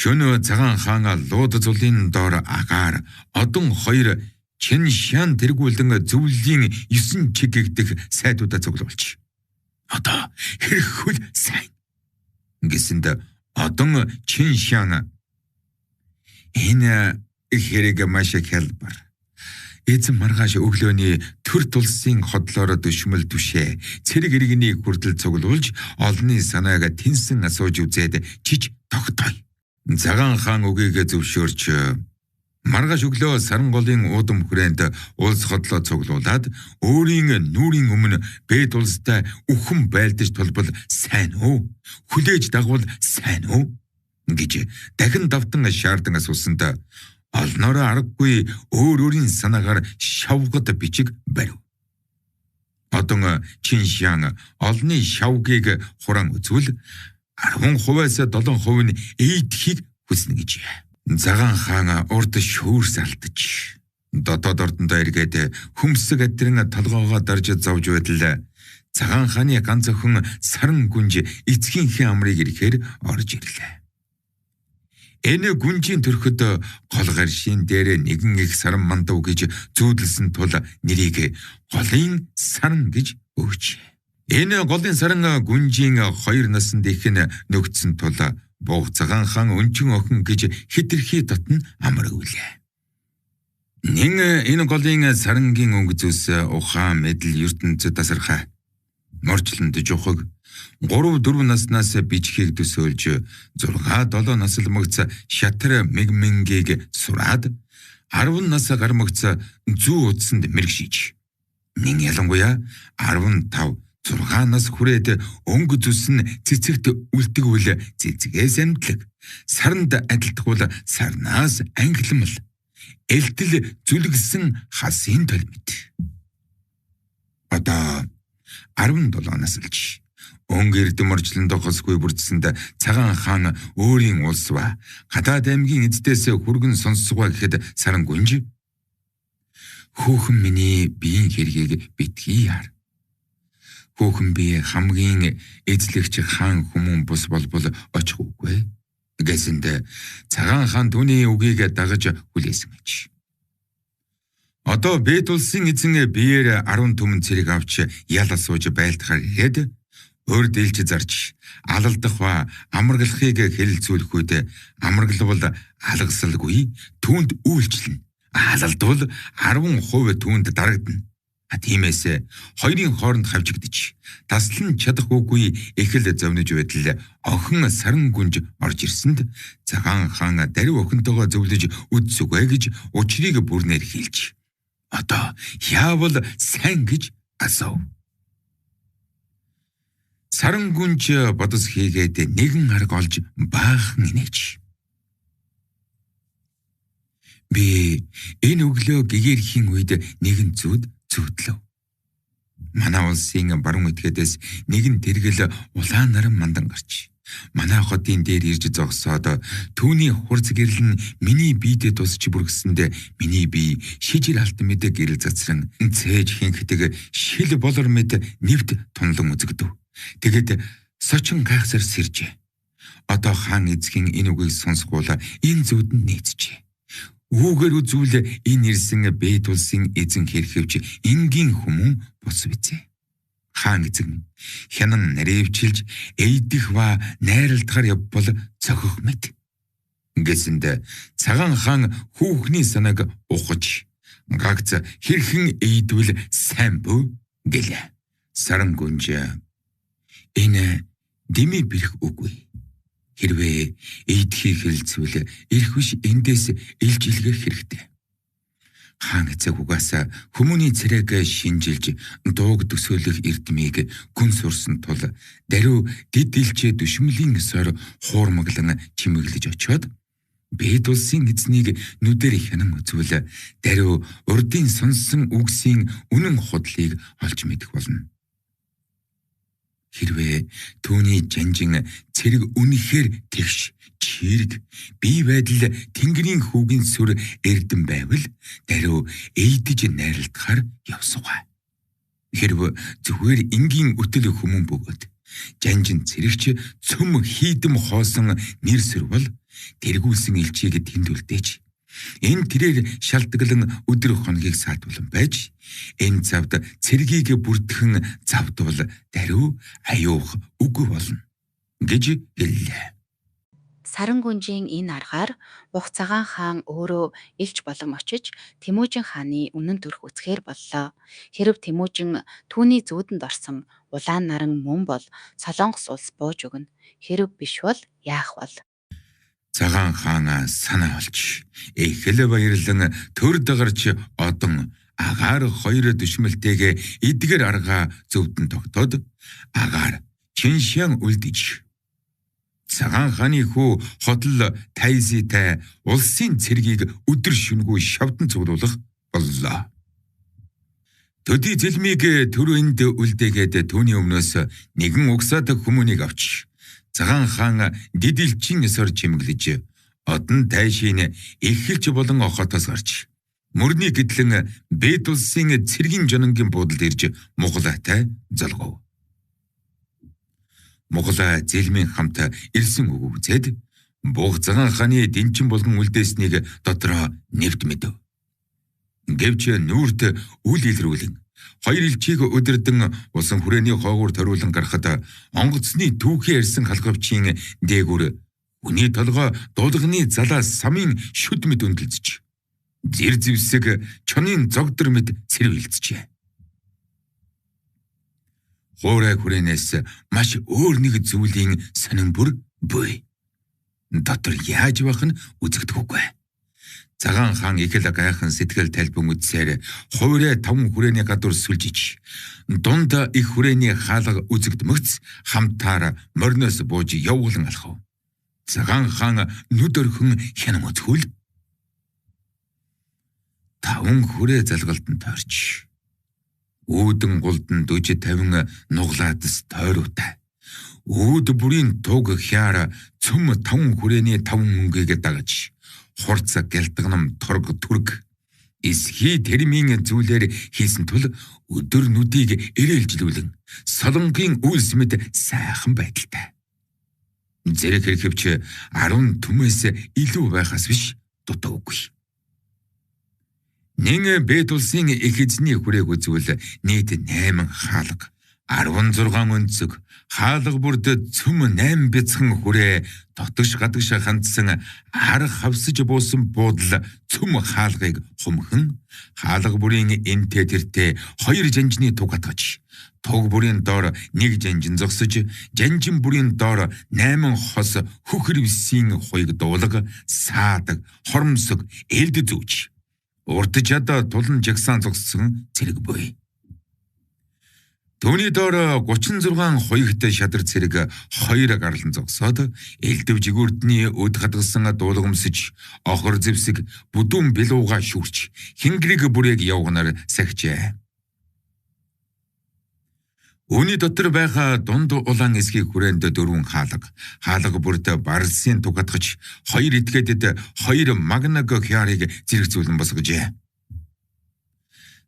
Шөнө Цагаан хаан лууд зулын доор агаар одон хоёр Чин Шян тэргүүлэн зөвлөлийн 9 чиг гэгдэх сайдуудаа цуглуулж. Одоо хэрхвэл сайн гэсэнд одон Чин Шян энэ хэрэг маш их хялбар. Эзэн маргааш өглөөний төр тулсын ходлоор төшмөл түшээ цэрэг иргэний хүртэл цуглуулж олонний санааг тэнсэн асууж үзээд чич тогтоё. Цагаан хаан үгийг зөвшөөрч маргааш өглөө Саранголын уудам хүрээнд улс ходлоо цуглуулад өөрийн нүрийн өмнө Бэд улстай үхэн байлдаж тулбал сайн уу? Хүлээж дагвал сайн уу? гэж дахин давтан шаардан асуусанд олноороо аргагүй өөр өөрийн санаагаар шавгад бичиг барив. Одон Чин Шян олонний шавгийг хураан үзвэл 10%-аас 7% нь эйдэхийг хүснэ гэж. Цагаан хаан урд шөөрс алдаж дотоод ордондоо эргээд хөмсөг адрин толгоогоо дарж зовж байтал Цагаан хааны ганц охин Саран гүнж эцгийнхээ амрыг ирэхээр орж ирлээ. Энэ гүнжийн төрхөд гол гаршийн дээр нэгэн их саран мандав гэж зүүдэлсэн тул нэрийг голын саран гэж өгчээ. Энэ голын саран гүнжийн 2 наснд их нь нөгдсөн тул Буг Цагаан хаан өнчин охин гэж хитрхи дотн амар өвлээ. Нин энэ голын сарангийн өнгө зүс ухаан мэдэл ертөнцид тасархай. Морчлонд жухаг 3 4 наснаас бичхийг төсөөлж 6 7 насалмагц шатар мэгмэнгийг сураад 10 нас гармагц зүү утсанд мэрэгшиж. Нин ялангуяа 15 6 нас хүрээд өнгө зүс нь цэцэгт үлдгүүл цэцгээс амтлаг, саранд адилтгуул сарнаас ангилмал, элтэл зүлгсэн хасын толмит. Одоо 17 насалж өнгө эрдэм орчлонд хосгүй бүрдсэнд Цагаан хаан өөрийн улс ба гадаад аймгийн эздээс хүргэн сонсгоо гэхэд Саран гүнж хүүхэн миний биеийн хэргийг битгий яар. Хүүхэн би хамгийн эзлэгч хаан хүмүүн бус болбол очих үгүй гэсэнд Цагаан хаан түүний үгийг дагаж хүлээсэн аж. Одоо Бэд улсын эзэн биеэр 10 түмэн цэрэг авч ял асууж байлдахаар ирээд урд илж зарж алалдах ба амаргалахыг хэлэлцүүлэх үед амаргалвал алгасалгүй түүнд үйлчлэнэ. Алалдвал 10% түүнд дарагдана. Тиймээс хоёрын хооронд хавжигдаж таслан чадахгүй их л зовниж байтал охин Саран гүнж орж ирсэнд Цагаан хаан дарив охинтойгоо зөвлөж үдсүгэ гэж учрыг бүрнээр хэлж одоо яавал сайн гэж асуув. Саран гүнж бодос хийгээд нэгэн арга олж баахан инээж. Би энэ өглөө гэгэрхийн үед нэгэн зүуд зүүдлэв. Манай улсын баруун этгээдээс нэгэн тэргэл улаанаар мандан гарч манай хотын дээр ирж зогсоод түүний хурц гэрэл нь миний биедээ тусч бүргэсэнд миний бие шижир алтан мэд гэрэл цацран цээж хинхдэг шил болор мэд нэвт тунлан үзэгдэв. Тэгээд сочин гайхсаар сэржээ. Одоо хаан эзгийн энэ үгийг сонсгуул энэ зүуд нь нийцжээ. Үүгээр үзвэл энэ ирсэн Бэд улсын эзэн хэрхэвч энгийн хүмүүн бус визээ. Хаан эзэн минь хянан наривчилж эйдэх ба найралтахаар явбал цохих мэт. Гэсэнд Цагаан хаан хүүхний санааг ухаж гагц хэрхэн эйдвэл сайн бүү гэлээ. Саран гүнж энэ дими бэрх үгүй. Хэрвээ эйдэхийг хэлцвэл эрх биш эндээс илж илгээх хэрэгтэй. Хаан эцэг угаасаа хүмүүний царайг шинжилж дууг төсөөлөх эрдмийг гүн сурсан тул даруй дид илчээ дүшмэлийн ёсоор хуурмаглан чимэглэж очиод Бэд улсын эзнийг нүдээр хянан үзвэл даруй урдын сонссон үгсийн үнэн худлыг олж мэдэх болно. Хэрвээ түүний жанжин цэрэг үнэхээр тэгш чирэг бие байдал тэнгэрийн хүүгийн сүр эрдэм байвал даруй эйдэж найралтахаар явсугай. Хэрв зүгээр энгийн өтөл хүмүүн бөгөөд жанжин цэрэгч цөм хийдэм хоосон нэр сүр бол Тэргүүлсэн элчийг тэнд үлдээж энэ тэрээр шалтгаглан өдөр хоногийг саатуулан байж энэ завд цэргийг бүртгэн завдвал даруй аюух үгүй болно гэж хэллээ. Саран гүнжийн энэ аргаар Буг Цагаан хаан өөрөө элч болон очиж Тэмүжин хааны үнэн төрх үзэхээр боллоо. Хэрэв Тэмүжин түүний зүүдэнд орсон улаан наран мөн бол Солонгос улс бууж өгнө. Хэрэв биш бол яах бол? Цагаан хаан санаа олж их л баярлан төр дагарч одон агаар хоёр дүшмэлтэйгээ эдгэр аргаа зөвдөн тогтоод агаар Чиншян үлдэж Цагаан хааны хүү хотол Тайзитай улсын цэргийг өдөр шөнөгүй шавдан цуглуулах боллоо. Төдий зэлмийг төр энд үлдээгээд түүний өмнөөс нэгэн угсаад хүмүүнийг авч Цагаан хаан дидэлчин ёсоор чимэглэж одон тайшийн эхэлж болон хотоос гарч мөрний гэдлэн Бэд улсын цэргийн жононгийн буудалд ирж Мугалайтай золгов. Мугалай зэлмийн хамт ирсэн үг үзээд Буг Цагаан хааны дэнчин болгон үлдээснийг дотроо нэвт мэдэв. Гэвч нүүрт үл илрүүлэн хоёр элчийг өдөрдөн усан хүрээний хоогуур ториулан гарахад онгоцны түүхий ярьсан халгавчийн дээгүр хүний толгой дуулганы залаа самын шүд мэд өндөлдөж зэр зэвсэг чонын зогдор мэд сэрвэлцжээ. Хуурай хүрээнээс маш өөр нэг зүйлийн сонин бүр буй. Дотор яаж байх нь үзэгдэхүйгүй. Цагаан хаан их л гайхан сэтгэл тайлбан үдсээр хувираа таван хүрээний гадуур сүлжиж дунд их хүрээний хаалга үзэгдмөгц хамтаар морноос бууж явуулан алхав. Цагаан хаан нүд орхин хянан үзхүүл таван хүрээ залгалтанд тойрч үүдэн гулдан 40 50 нуглаадас тойруутай. Үүд бүрийн туг хяар цөм таван хүрээний таван өнгийг дагаж хурц гялтганам торг түрг эсхий тэрмийн зүйлээр хийсэн тул өдөр нүдийг эрээлжлүүлэн солонгийн үйлс мэд сайхан байдалтай. Зэрэг хэрхэвч 10 түмээс илүү байхаас биш дутуугүй. Нин Бэт улсын их эзний хүрээг үзвэл нийт 8 хаалга, 16 өнцөг, хаалга бүрд цөм 8 бяцхан хүрээ дотогш гадагш хандсан арга хавсаж буусан буудал цөм хаалгыг хумхан хаалга бүрийн энтэй тэртээ хоёр жанжны туг хатгаж туг бүрийн доор нэг жанжин зогсож жанжин бүрийн доор 8 хос хөхөр висийн хуйг дуулга саадаг хормсог элд зүүж урд жад тулан жагсаан зогссон цэрэг буй. Түүний доор 36 хуйгтай шадар цэрэг хоёр гарлан зогсоод элдв жигүүрдний өд хадгалсан дуулгамсаж охор зэвсэг бүдүүн билууга шүрч хингэрэг бүрээг явганаар сахижээ. Үүний дотор байгаа дунд улаан эсхийг хүрээнд дөрвөн хаалга, хаалга бүрд барлсын туг хатгаж хоёр этгээдэд хоёр магнаг хярыг зэрэгцүүлэн босгожээ.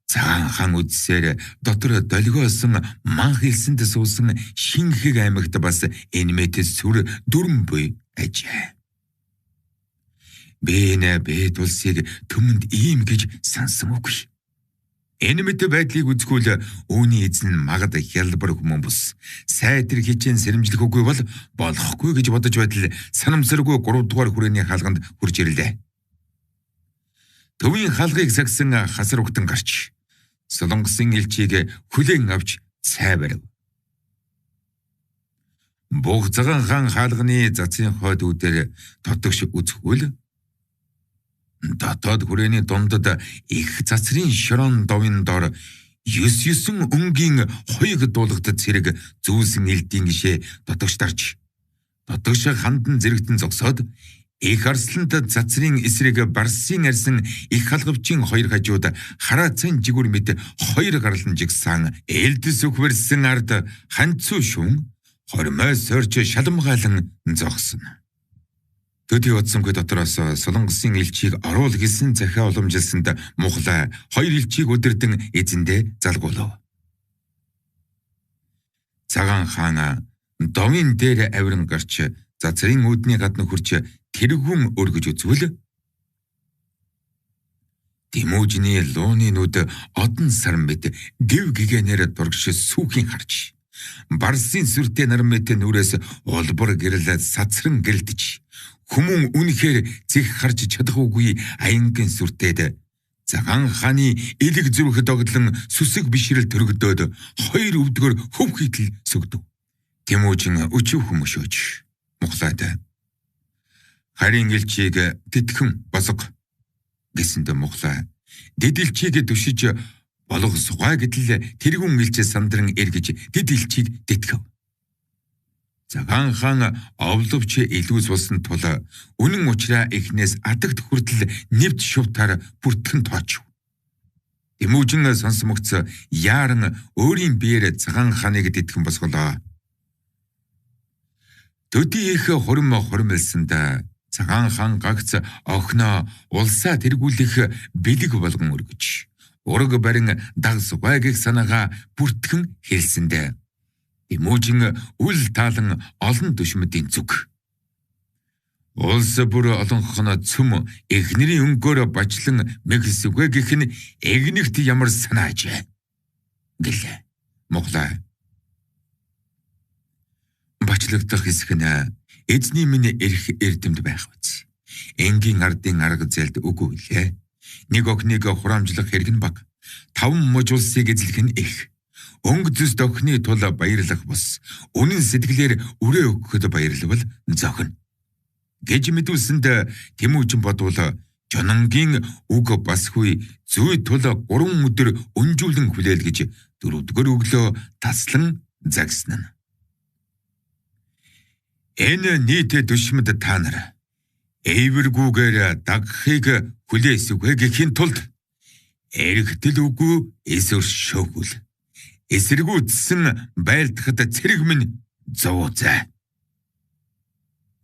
Цагаан хаан үдсээр дотор долгиосон манх элсэнд суусан Шинхэг аймагт бас энмэт сүр дүрм буй ажээ. Би нэ Бэт улсыг түмэнд ийм гэж сансан үгүй. Энэ мэт байдлыг үзэхүүл үүний эзэн магад хялбар хүмүүн бус сайтар хичээн сэрэмжлэх үгүй бол болохгүй гэж бодож байтал санамсаргүй 3 дугаар хүрээний хаалганд хүрч ирлээ. Төвийн хаалгыг сагсан хасар угтан гарч Солонгосын элчийг хүлээн авч цай барив. Буг Цагаан хаан хаалганы зацын хойд үүдээр дотогш үзэхүүл дотоод хүрээний дундад их цацрын шорон довын дор 9 9 өнгийн хуйг дуулгад цэрэг зүүсэн элдийн гишээ дотогш дарж дотогш хандан зэрэгтэн зогсоод их арсланд цацрын эсрэг барсын арсан их халгавчийн хоёр хажууд хараацын жигүүр мэд хоёр гарлан жигсан элдэс өхвөрсөн ард ханцуу шүн хормой сорж шаламгаалan зогсно. Төдий утсангүй дотроос Солонгосын элчийг оруул гэсэн захиа уламжилсанд Мухлай хоёр элчийг өдөрдөн эзэндээ залгуулав. Цагаан хаан домын дээр авиран гарч цацрын үүдний гадна хурч тэргүүн өргөж үзвэл Тэмүүжний лууны нүд одон сар мэт гэв гигэнээр дургш сүүхийн харж барсын сүртэй нар мэт нүрээс улбар гэрэл сацран гэрэлтэж хүмүүн үнэхээр зэх харж чадахгүй аянгийн сүртэд Цагаан хааны элэг зүрх догдлон сүсэг бишрэл төрөгдөөд хоёр өвдгөр хөв хитл сөгдөв. Тэмүүжин өчөв хүмүүшөөж мухлаатай. Харин элчийг тэтгэн босго гэсэнд мухлаа. Дэд элчийг түшиж болгосгой гэтэл тэргүүн элч сандран эргэж дэд элчийг тэтгэв. Цагаан хаан овловч илүү сулсан тул үнэн учраа эхнээс адагт хүртэл нэвт шувтаар бүртгэн тоочв. Тэмүүжин сонсомогц яаран өөрийн биеэр цагаан хааныг тэтгэн босголоо. Төдий их хурим хурмилсанд цагаан хаан гагц охиноо улсаа тэргүүлэх бэлэг болгон өргөж ураг барин дагсгай гэх санаагаа бүртгэн хэлсэндэ Тэмүүжин үл таалан олон төшмөдийн зүг. Улс бүр олонхон цөм эхнэрийн өнгөөр бачлан мэгсүгэ гэх нь эгнэгт ямар санааж гэлээ. Мухлаа. Бачлагдах хэсэг нь эзний минь эрх эрдэмт байх үз. Энгийн ардын арга зээлд үгүй лээ. Нэг охиныг хураамжлах хэрэг нь баг. 5 муж улсыг эзлэх нь их. Өнгө зүст охины тул баярлах бус үнэн сэтгэлээр үрээ өгөхөд баярлавал зохино гэж мэдүүлсэнд Тэмүүжин бодвол Жононгийн үг басгүй зүй тул 3 өдөр өнжүүлэн хүлээл гэж дөрөвдүгээр өглөө таслан загсан нь. Энэ нийт дүшмэд та нар эйвэргүүгээр дагахыг хүлээсүгэ гэхийн тулд эргэтэл үгүй эсвэр шөөхөл эсэргүүцсэн байлдахад цэрэг минь зовоозай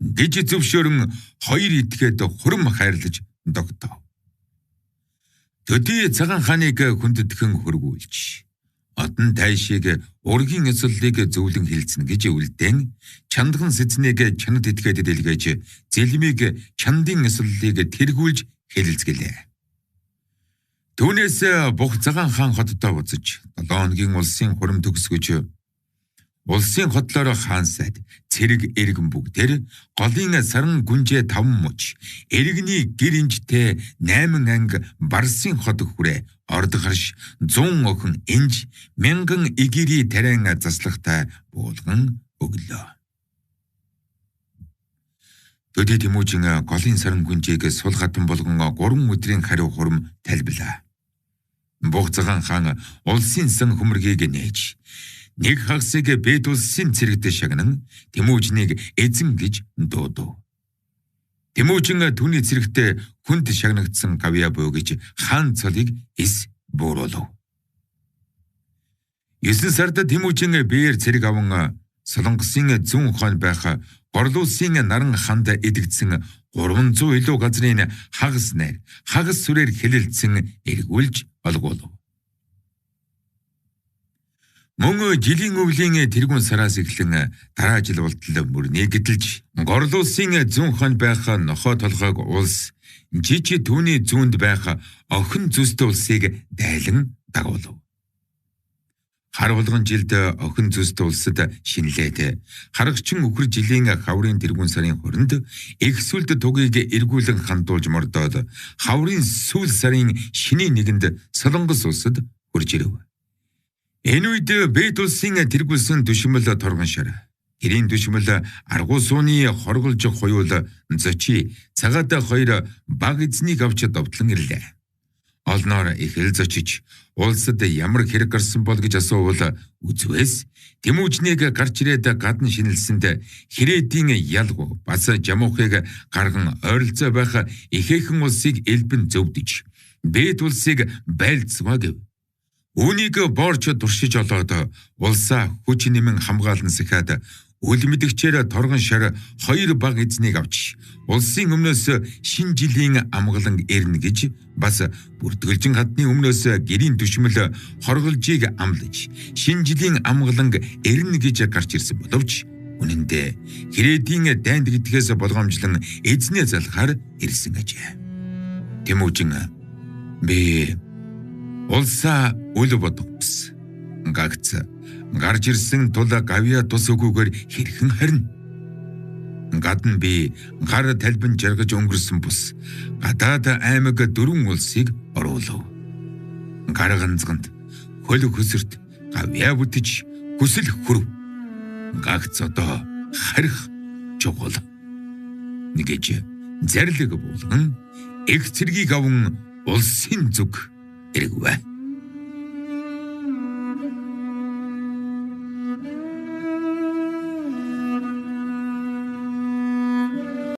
гэж зөвшөөрөн хоёр итгээд хурим хайрлаж тогтов. Төдий цагаан хааныг хүндэтгэн хөргүүлж одон тайшийг ургийн ёслолыг зөвлөн хилцэнэ гэж үлдээн чандган сэцнийг чанад итгээд дэлгээж зэлмийг чандын ёслолыг тэргүүлж хэлэлцгэлээ. Түүнээс Бух цагаан хаан хотдоо буцаж 7 хоногийн улсын хурим төгсгөж улсын хотлоор хаан сайд цэрэг эргэн бүгдээр голын саран гүнжээ 5 муж эргэний гэр инжтэй 8 анги барсын хот хүрээ орд гарш 100 охин инж мянган игэрий тариан заслахтай буулган өглөө. Төдий Тэмүүжин голын саран гүнжээг сул хатан болгон 3 өдрийн хариу хурим тайлблаа. Буг цагаан хаан улсын сан хөмргийг нээж нэг хагасыг бэд улсын цэрэгт шагнан Тэмүүжнийг эзэн гэж дуудав. Тэмүүжин түүний цэрэгтээ хүнд шагнагдсан гавья буй гэж хаан цолыг эс бууруулав. 9 сард Тэмүүжин биеэр цэрэг аван Солонгосын зүүн хойно байх Горлуулсын наран ханд эдэгдсэн 300 илүү газрын хагас найр, хагас сүрээр хэлэлцэн эргүүлж олгуулв. Мөн жилийн өвлийн тэргүүн сараас эхлэн дараа жил болтол мөрний гэдэлж Горлуулсын зүүн хойно байх нохой толгойг улс жижи түүний зүүнд байх охин зүст улсыг дайлан дагуулв. Хар болгон жилд охин зүст улсад шинэлээд харагчин үхэр жилийн хаврын тэргүүн сарын 20-нд их сүлд тугийг эргүүлэн хандуулж мордоод хаврын сүүл сарын шинийн нэгэнд Солонгос улсад хурж ирэв. Энэ үед Бэт улсын тэргүүлсэн төшмөл торгон шар. Гэрийн төшмөл аргуу сууны хорголж хуйвал зочи цагаат хоёр баг эзнийг авч довтлон ирлээ. Олноор их эл зочиж улсад ямар хэрэг гарсан бол гэж асуувал үзвээс Тэмүүжнийг гарч ирээд гадна шинэлсэнд хэрээдийн ялгуу бас жамуухыг гарган ойролцоо байх ихээхэн улсыг элбэн зөвдөж Бэт улсыг байлцгаа гэв. Үүнийг боорч туршиж олоод улсаа хүч нэмэн хамгаалан сахиад үл мэдгчээр торгон шар хоёр баг эзнийг авч улсын өмнөөс шинэ жилийн амгалан ирнэ гэж бас бүртгэлжин хадны өмнөөс гэрийн төшмөл хорголжийг амлаж шинэ жилийн амгалан ирнэ гэж гарч ирсэн боловч Үнэн дээр Хирэдийн дайнд гэдгээс болгоомжлон эзнээ залхаар ирсэн ажээ. Тэмүүжин би улсаа үл бодох бус. Гагц гарч ирсэн тул гавья тус өгөөгөр хэрхэн харина? Гадна би гар талбин жаргаж өнгөрсөн бус гадаад аймаг дөрвөн улсыг оруулав. Гар ганцганд хөл хөсөрт гавья бүтэж хүсэл хүрв. Гагц одоо харих чухал. Нэгэж зарлиг булган их цэргийг аван улсын зүг эргэвэ.